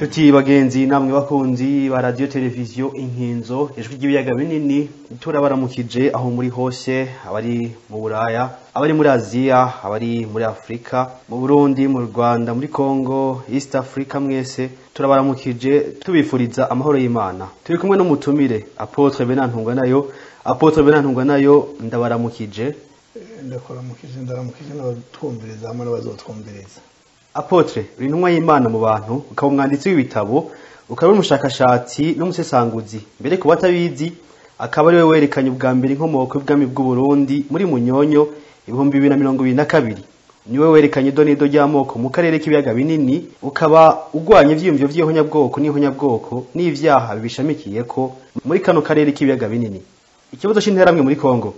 Nshuti bagenzi namwe bakunzi ba radio televiziyo Inkinzo, ijwi ry'ibiyaga binini, turabaramukije aho muri hose, abari mu Buraya, abari muri Aziya, abari muri Afrika, mu Burundi, mu Rwanda, muri Congo, East Africa, mwese turabaramukije tubifuriza amahoro y'Imana. Turi kumwe n'umutumire Apôtre Venant Ntungwanayo. Apôtre Venant Ntungwanayo, ndabaramukije. Ndakuramukije, ndaramukije n'abatwumviriza hamwe n'abazotwumviriza. Apôtre, uri intumwa y'Imana mu bantu, ukaba umwanditsi w'ibitabo, ukaba umushakashatsi n'umusesanguzi. Mbere ku batabizi, akaba ari we werekanye ubwa mbere inkomoko y'ubwami bw'u Burundi muri Munyonyo 2022. Niwe werekanye idonido ry'amoko mu karere k'ibiyaga binini, ukaba ugwanya ivyiyumviro vy'ihonyabwoko n'ihonyabwoko n'ivyaha bibishamikiyeko muri kano karere k'ibiyaga binini. Ikibazo c'interahamwe muri Kongo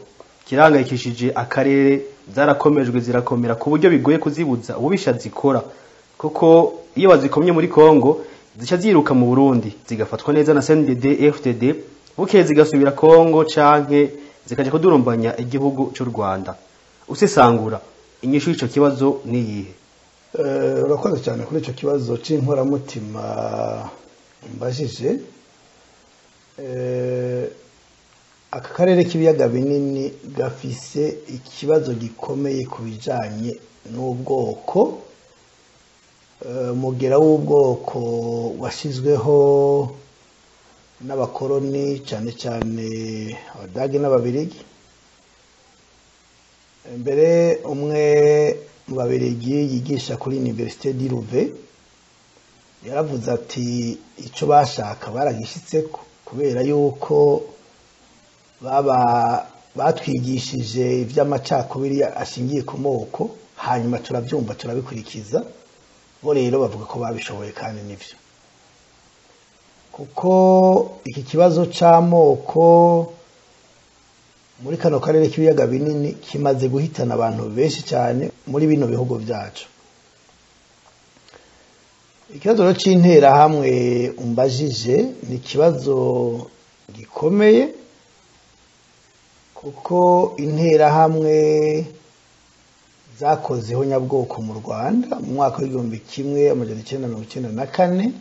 kirangayikishije akarere, zarakomejwe zirakomera ku buryo bigoye kuzibuza ububisha zikora, kuko iyo bazikomye muri Kongo zica ziruka mu Burundi zigafatwa neza na CNDD FDD, bukeye zigasubira Kongo canke zikaja kudurumbanya igihugu c'u Rwanda. Usesangura inyishu y'ico kibazo ni iyihe? Urakoze cyane kuri ico kibazo c'inkoramutima mbajije. Aka karere k'ibiyaga binini gafise ikibazo gikomeye ku bijanye n'ubwoko. Umugera w'ubwoko washizweho n'abakoroni, cyane cyane Abadage n'Ababirigi. Mbere umwe mu Babirigi yigisha kuri Université du Louvain yaravuze ati ico bashaka baragishitseko, kubera yuko baba batwigishije ivy'amacakubiri ashingiye ku moko, hanyuma turabyumva turabikurikiza. Bo rero bavuga ko babishoboye, kandi nivyo, kuko iki kibazo c'amoko muri kano karere k'ibiyaga binini kimaze guhitana abantu benshi cyane muri bino bihugu byacu. Ikibazo rero c'interahamwe umbajije ni ikibazo gikomeye, kuko interahamwe zakoze ihonyabwoko mu Rwanda mu mwaka w'1994,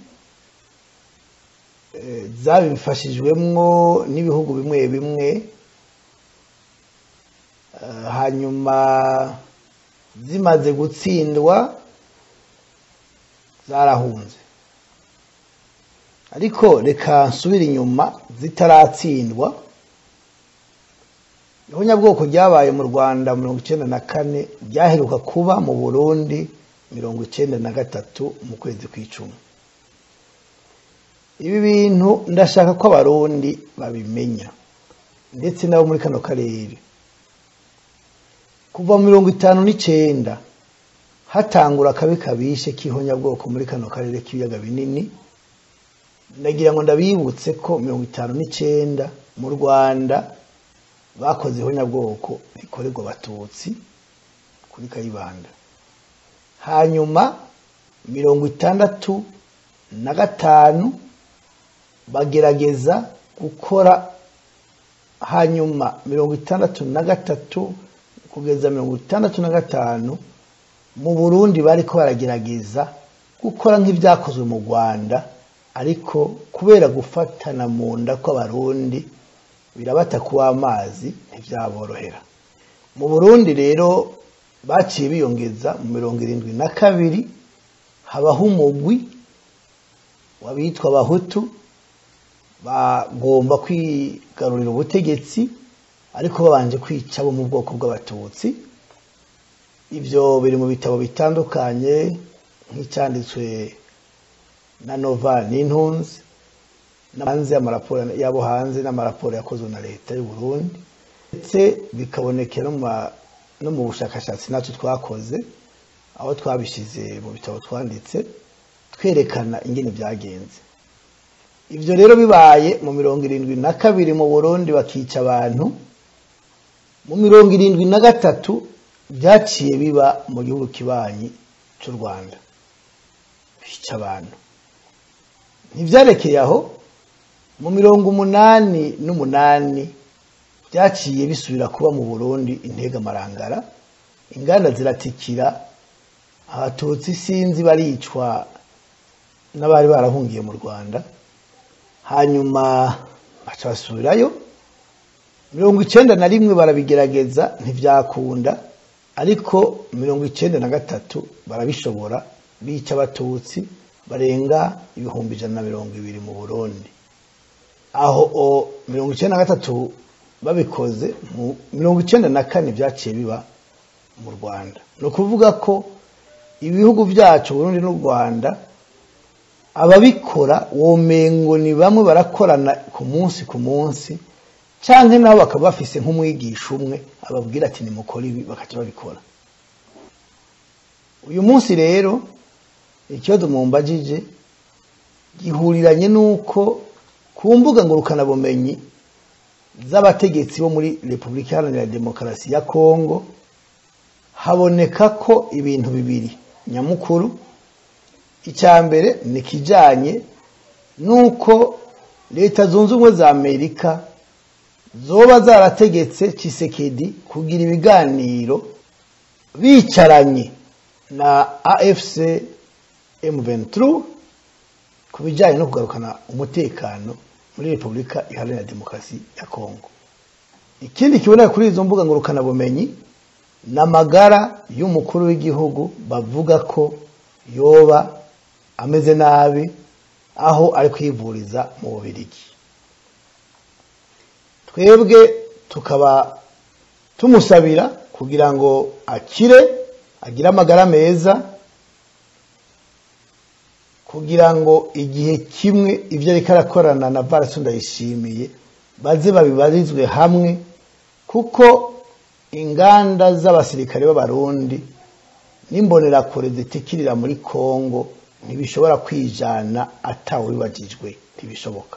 zabifashijwemwo n'ibihugu bimwe bimwe, hanyuma zimaze gutsindwa zarahunze. Ariko reka nsubire inyuma, zitaratsindwa, ihonyabwoko ryabaye mu Rwanda 94 ryaheruka kuba mu Burundi 93 mu kwezi kw'icumi. Ibi bintu ndashaka ko Abarundi babimenya, ndetse nabo muri kano karere. Kuva mu 59 hatangura akabi kabishe k'ihonyabwoko muri kano karere k'ibiyaga binini. Ndagira ngo ndabibutse ko 59 mu Rwanda bakoze ihonyabwoko rikorerwa Abatutsi kuri Kayibanda, hanyuma 65 bagerageza gukora, hanyuma 63 kugeza 65 mu Burundi bariko baragerageza gukora nk'ivyakozwe mu Rwanda, ariko kubera gufatana mu nda kw'Abarundi birabata kuba amazi ntivyaborohera. Mu Burundi rero baciye biyongeza mu 72 habaho umugwi wabitwa Abahutu bagomba kwigarurira ubutegetsi, ariko babanje kwica bo mu bwoko bw'Abatutsi. Ivyo biri mu bitabo bitandukanye nk'icyanditswe na Nova n'Intunzi, n'abanze amaraporo yabo hanze n'amaraporo yakozwe na leta y'u Burundi, ndetse bikabonekera no mu bushakashatsi natwe twakoze, aho twabishize mu bitabo twanditse twerekana ingene byagenze. Ivyo rero bibaye mu 72 mu Burundi bakica abantu, mu 73 byaciye biba mu gihugu kibanyi cy'u Rwanda, bica abantu. Ntivyarekeye aho, mu 88 byaciye bisubira kuba mu Burundi intega marangara, inganda ziratikira, Abatutsi sinzi baricwa n'abari barahungiye mu Rwanda, hanyuma baca basubirayo. 91 barabigerageza ntivyakunda, ariko 93 barabishobora, bica abatutsi barenga 120,000 mu Burundi. Aho 93 babikoze, mu 94 vyaciye biba mu Rwanda. No kuvuga ko ibihugu byacu Burundi n'u Rwanda ababikora womengo ni bamwe barakorana ku munsi ku munsi, canke nabo bakaba bafise nk'umwigisha umwe ababwira ati nimukora ibi, bakaca babikora. Uyu munsi rero ikibazo mumbajije gihuriranye nuko ku mbuga ngurukana bumenyi z'abategetsi bo muri Republika Iharanira Demokarasi ya Kongo haboneka ko ibintu bibiri nyamukuru. Icya mbere ni kijanye nuko Leta Zunze Ubumwe za Amerika zoba zarategetse Tshisekedi kugira ibiganiro bicaranye na AFC M23 ku bijanye no kugarukana umutekano muri Republika Iharanira Demokarasi ya Kongo. Ikindi kiboneka kuri izo mbuga ngurukana bumenyi n'amagara y'umukuru w'igihugu bavuga ko yoba ameze nabi, aho ari kwivuriza mu Bubiligi. Twebwe tukaba tumusabira kugira ngo akire, agire amagara meza, kugira ngo igihe kimwe ivyo ariko arakorana na Varasi Ndayishimiye baze babibarizwe hamwe, kuko inganda z'abasirikare b'Abarundi n'imbonerakure zitikirira muri Kongo ntibishobora kwijana atawibajijwe, ntibishoboka.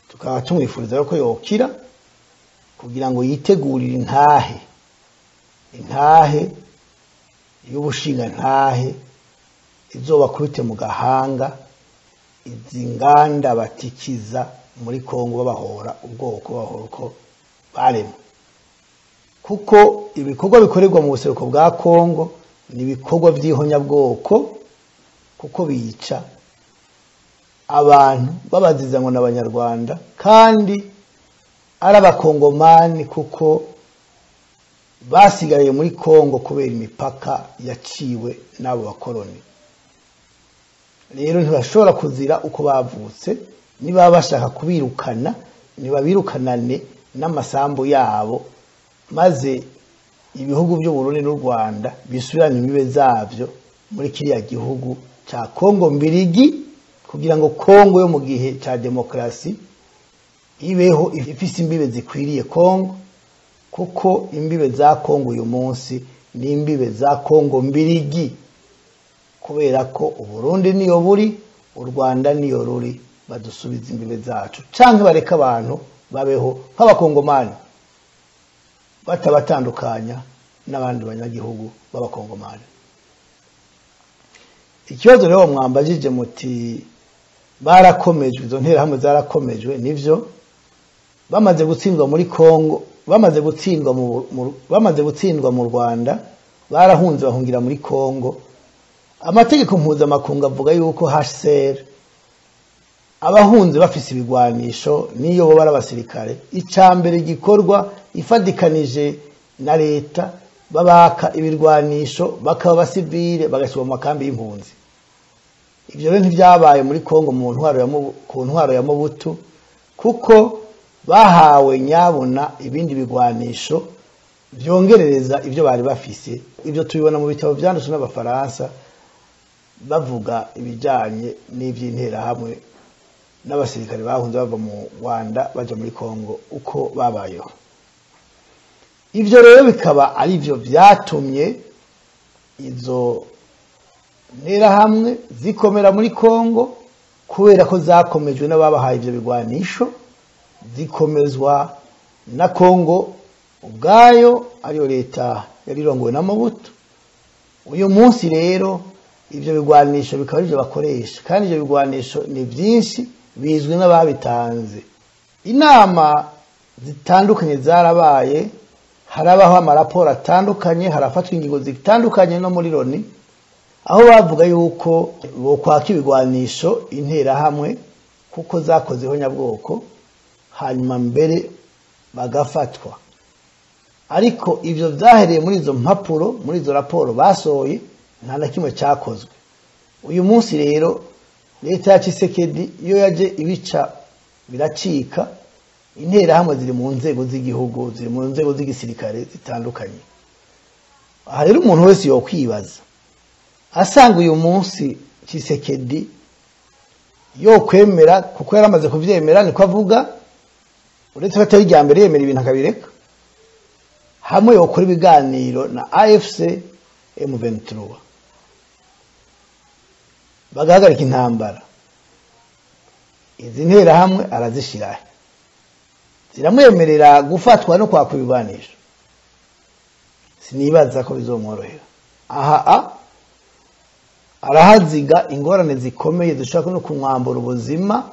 Tukaba tumwifuriza ko yokira kugira ngo yitegurire intahe, intahe y'ubushinga ntahe izobakubite mu gahanga izi nganda batikiza muri Kongo babahora ubwoko, babahora uko baremwe. Kuko ibikorwa bikorerwa mu buseruko bwa Kongo ni ibikorwa by'ihonyabwoko, kuko bica abantu babaziza ngo n'Abanyarwanda kandi ari abakongomani, kuko basigariye muri Kongo kubera imipaka yaciwe n'abo bakoroni. Rero ntibashobora kuzira uko bavutse, niba bashaka kubirukana nibabirukanane n'amasambu yabo, maze ibihugu by'u Burundi n'u Rwanda bisubirane imbibe zavyo muri kiriya gihugu ca Kongo mbirigi, kugira ngo Kongo yo mu gihe ca demokrasi ibeho ifise imbibe zikwiriye Kongo, kuko imbibe za Kongo uyu munsi ni imbibe za Kongo mbirigi, kubera ko Uburundi niyo buri, u Rwanda niyo ruri. Badusubiza imbibe zacu canke bareka abantu babeho nk'abakongomani batabatandukanya n'abandi banyagihugu b'abakongomani. Ikibazo rero mwambajije muti barakomejwe, izo nterahamwe zarakomejwe, nivyo. Bamaze gutsindwa muri Kongo, bamaze gutsindwa mu bamaze gutsindwa mu Rwanda, barahunze bahungira muri Kongo. Amategeko mpuzamakungu avuga yuko HCR abahunze bafise ibigwanisho niyo bo barabasirikare, icambere gikorwa ifadikanije na leta babaka ibirwanisho bakaba basivile bagasubira mu makambi y'impunzi. Ivyo rero ntivyabaye muri Kongo mu ntwaro ya ku ntwaro ya Mobutu, kuko bahawe nyabona ibindi bigwanisho vyongerereza ivyo bari bafise. Ivyo tubibona mu bitabo vyanditswe n'Abafaransa bavuga ibijanye n'ivy'interahamwe n'abasirikare bahunze bava mu Rwanda baja muri Kongo uko babayeho. Ivyo rero bikaba ari byo vyatumye izo nterahamwe zikomera muri Kongo, kubera ko zakomejwe n'ababahaye ivyo bigwanisho, zikomezwa na Kongo ubwayo ariyo leta yari irongowe na Mobutu. Uyu munsi rero ivyo bigwanisho bikaba arivyo bakoresha, kandi ivyo bigwanisho ni vyinshi bizwi n'ababitanze. Inama zitandukanye zarabaye, harabaho amaraporo atandukanye, harafatwa ingingo zitandukanye no muri Loni, aho bavuga yuko bokwaka ibigwanisho interahamwe kuko zakozeho nyabwoko, hanyuma mbere bagafatwa. Ariko ivyo vyahereye muri izo mpapuro, muri izo raporo basohoye, nta na kimwe cyakozwe. Uyu munsi rero leta ya Tshisekedi iyo yaje ibica biracika, interahamwe ziri mu nzego z'igihugu, ziri mu nzego z'igisirikare zitandukanye. Aha rero umuntu wese yokwibaza asanga uyu munsi Tshisekedi yokwemera, kuko yaramaze kuvyemera, niko avuga, uretse ko atari irya mbere yemera ibintu akabireka, hamwe yokora ibiganiro na AFC M23 bagahagarika intambara, izi nterahamwe arazishirahe, ziramwemerera gufatwa no kwaka ibigwanisho? Sinibaza ko bizomworohera. Aha arahaziga ingorane zikomeye zishobora no kumwambura ubuzima,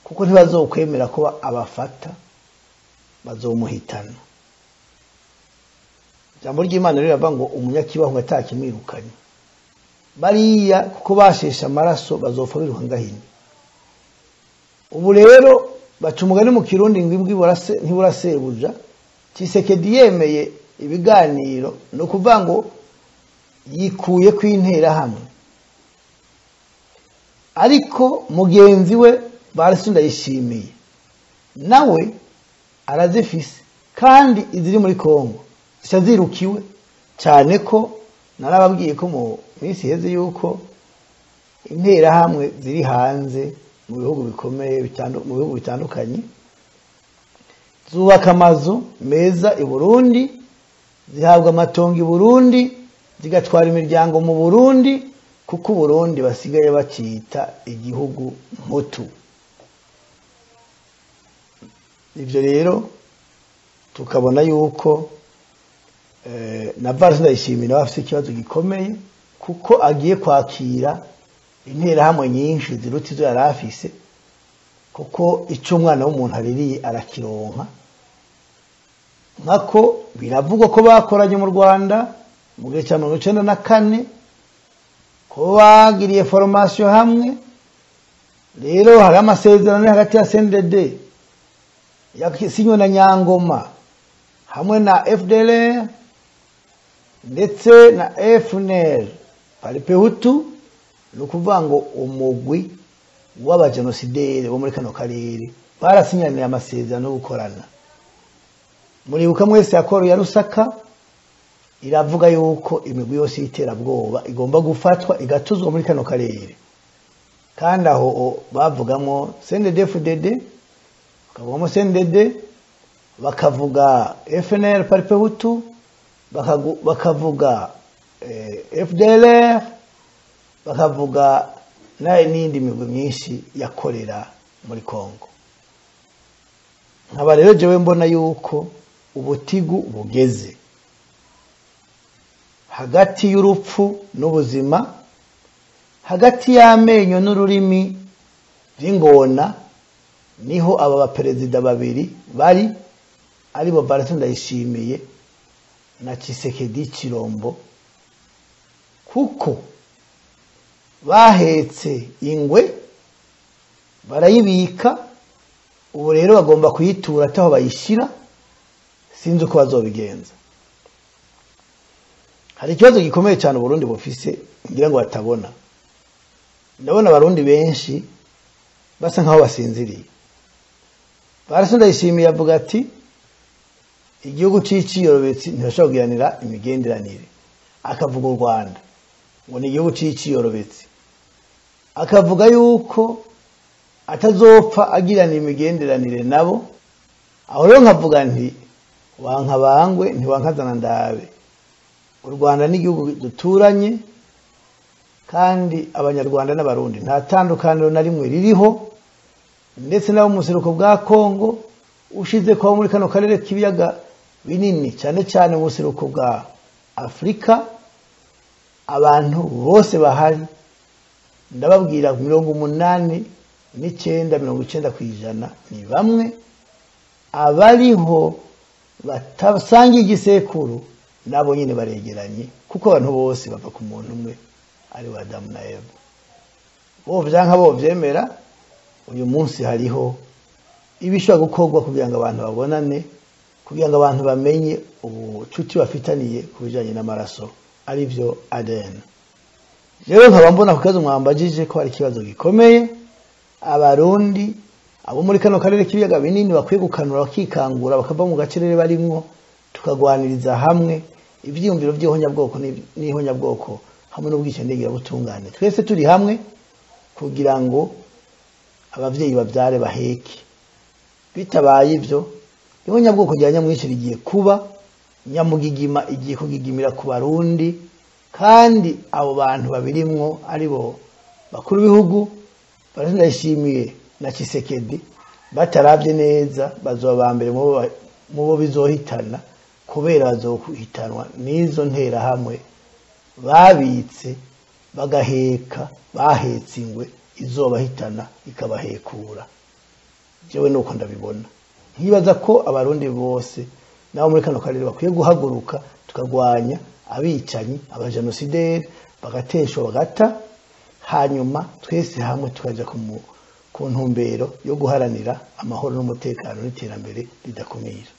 kuko ntibazokwemera ko abafata, bazomuhitana. Ijambo ry'Imana riravuga ngo umunyakibaho atakimwirukanye. Bariya kuko bashesha amaraso bazopfa biruka ngahini. Ubu rero baca umugani mu Kirundi ngo imbwa ntiburasebuja. Tshisekedi yemeye ibiganiro, no kuvuga ngo yikuye kw'interahamwe, ariko mugenzi we Barasi Ndayishimiye nawe arazifise, kandi iziri muri Kongo zica zirukiwe cyane. Ko narababwiye ko mu minsi iheze yuko interahamwe ziri hanze mu bihugu bikomeye, mu bihugu bitandukanye, zubaka amazu meza i Burundi, zihabwa amatongo i Burundi, zigatwara imiryango mu Burundi, kuko Burundi basigaye bakita igihugu mputu. Ivyo rero tukabona yuko na Barasi Ndayishimiye afite ikibazo gikomeye, kuko agiye kwakira interahamwe nyinshi ziruta izo yari afise, kuko ico umwana w'umuntu aririye arakironka. Nkako biravugwa ko bakoranye mu Rwanda mu gihe cya 94, ko bagiriye formation hamwe. Rero hari amasezerano hagati ya CNDD yasinywe na Nyangoma hamwe na FDLR ndetse na FNL Paripehutu, ni ukuvuga ngo umugwi w'abajenosideri bo muri kano karere barasinyaniye amasezerano yo gukorana. Muribuka mwese akoro ya Rusaka iravuga yuko imigwi yose y'iterabwoba igomba gufatwa igatuzwa muri kano karere, kandi aho bavugamo CNDD-FDD, bakavugamo CNDD, bakavuga FNL Paripehutu, bakavuga FDLR, bakavuga n'indi migwi myinshi yakorera muri Kongo. Nkaba rero jewe mbona yuko ubutigu bugeze hagati y'urupfu n'ubuzima, hagati y'amenyo n'ururimi by'ingona, niho aba baperezida babiri bari, aribo Barasi Ndayishimiye na Tshisekedi Chilombo, kuko bahetse ingwe barayibika, ubu rero bagomba kuyitura ataho bayishira, sinzi uko bazobigenza. Hari ikibazo gikomeye cyane Burundi bufise ngira ngo batabona. Ndabona abarundi benshi basa nkaho basinziriye. Barasi Ndayishimiye avuga ati igihugu c'iciyorobetsi ntibashobora kugiranira imigenderanire, akavuga u Rwanda ngo ni igihugu c'iciyorobetsi, akavuga yuko atazopfa agirana imigenderanire nabo. Aho rero nkavuga nti wanka bangwe ntiwankazana ndabe. U Rwanda ni igihugu duturanye, kandi abanyarwanda n'abarundi nta tandukaniro na rimwe ririho, ndetse n'abo mu buseruko bwa Kongo ushize kwa muri kano karere k'ibiyaga binini, cyane cyane mu buseruko bwa Afrika, abantu bose bahari ndababwira 89 90% ni bamwe. Abariho batasanga igisekuru nabo nyine baregeranye, kuko abantu bose bava ku muntu umwe ari we Adamu na Eva. Bo vyanka bo vyemera, uyu munsi hariho ibishobora gukorwa kugira ngo abantu babonane, kugira ngo abantu bamenye ubucuti bafitaniye ku bijanye n'amaraso, arivyo ADN. Rero nkaba mbona ku kibazo mwambajije ko hari ikibazo gikomeye abarundi abo muri kano karere k'ibiyaga binini bakwiye gukanura, bakikangura, bakava mu gacerere barimwo, tukagwaniriza hamwe ivyiyumviro vy'ihonyabwoko n'ihonyabwoko hamwe n'ubwicanyi butungane, twese turi hamwe kugira ngo abavyeyi bavyare baheke. Bitabaye ivyo, ihonyabwoko rya nyamwinshi rigiye kuba nyamugigima, igiye kugigimira ku barundi, kandi abo bantu babirimwo aribo bakuru b'ibihugu Ndayishimiye na Tshisekedi, bataravye neza bazoba ba mbere mubo bizohitana, kubera bazohitanwa n'izo nterahamwe babitse bagaheka, bahetse ingwe izobahitana ikabahekura. Jewe nuko ndabibona, nkibaza ko abarundi bose nabo muri kano karere bakwiye guhaguruka, tukagwanya abicanyi, abajenosideri, bagateshwa bagata, hanyuma twese hamwe tukaja ku ntumbero yo guharanira amahoro n'umutekano n'iterambere ridakumira.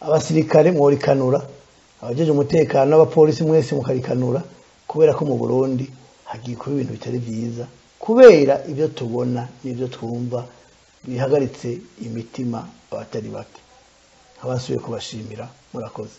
Abasirikare mworikanura, abajeje umutekano n'abapolisi mwese mukarikanura, kubera ko mu Burundi hagiye kuba ibintu bitari vyiza, kubera ibyo tubona n'ibyo twumva bihagaritse imitima abatari bake. Nkaba nsubiye kubashimira, murakoze.